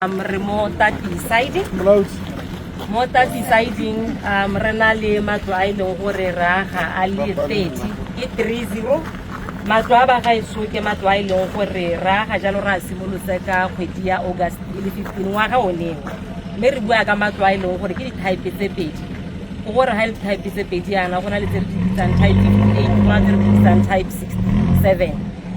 Re mo Tati side, mo Tati siding re na le matlo a e leng gore re aga a le 30, ke 30 matlo a bagaetsho. Ke matlo a e leng gore re aga jalo, re a simolotse ka kgwedi ya August e le 15 ngwaga oneo, mme re bua ka matlo a e leng gore ke di-type tse pedi. Go gore ga e le type tse pedi yana, go na le tse re di bitsang type 58, go na le tse re di bitsang type 67.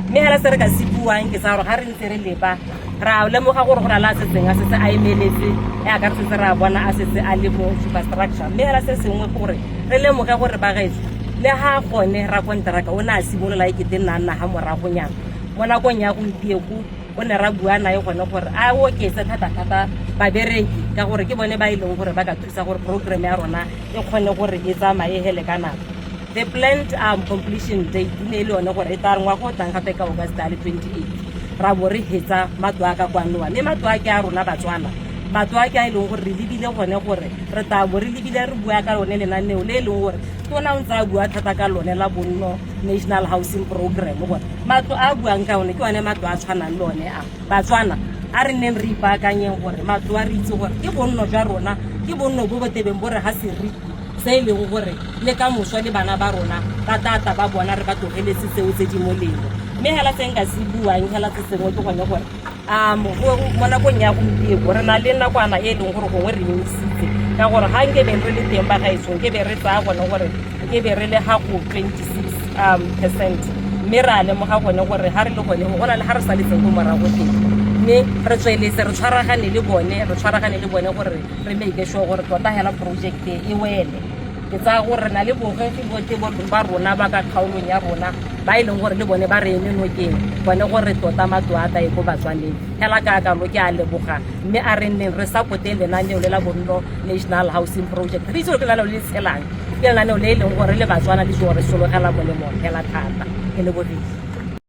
Mme hela se re ka se buang ke sa gore ga re ntse re leba, re a lemoga gore go na le a setseng a setse a emeletse, yaka re setse re a bona a setse a le mo superstructure. Mme hela se sengwe gore re lemoge gore bagaetsho, le ga gone ra konteraka o ne a simolola e kete nna nna ga moragonyana mo nakong ya gompieko, o ne ra bua nae gone gore a oketse thata-thata babereki, ka gore ke bone ba e leng gore ba ka thusa gore program ya rona e kgone gore e tsamaye hele ka nako. The planned completion date e ne e le yone gore e tla re ngwaga o tlang gape ka August a le 28 ra bo re hetsa matlo a ka kwanoa. Mme matlo a ke a rona Batswana, matlo a ke a e leng gore re lebile gone gore re tla bo re lebile re bua ka lone lenaneo le e leng gore tona o ntse a bua thata ka lone la Bonno National Housing Program, gore matlo a buang ka one ke one matlo a tshwanang le one a. Batswana, a re nneng re ipaakanyeng gore matlo a re itse gore ke bonno jwa rona, ke bonno bo bo tebeng bo re ga seriti se e leng gore le ka moso le bana ba rona ba tata ba bona re ba tlogeletse tseo tse di molemo. Mme hela se nka se buang hela se sengwe ke gone gore mo nakong ya gompieko re na le nakwana e e leng gore gongwe re emisitse, ka gore ga nke be re le teng bagaetsong, ke be re tsaya gone gore ke be re le ga go 26 percent. Mme re a lemoga gone gore ga re le gone go na le ga re saletseng ko morago teng, mme re tsweletse re tshwaragane le bone, re tshwaragane le bone gore re make sure gore tota hela project e wele. Ke tsaya gore re na le bogegi botlhe ba rona ba ka kgaolong ya rona ba e leng gore le bone ba re eme nokeng bone gore tota matlo a tae ko Batswaneng. Hela ka kalo ke a leboga, mme a re nneng re supporte lenaneo le la Bonno National Housing Project. Re itse gore ke lenaneo le le tshelang, ke lenaneo le e leng gore le Batswana le tlo re sologela molemo hela thata. Ke lebogile.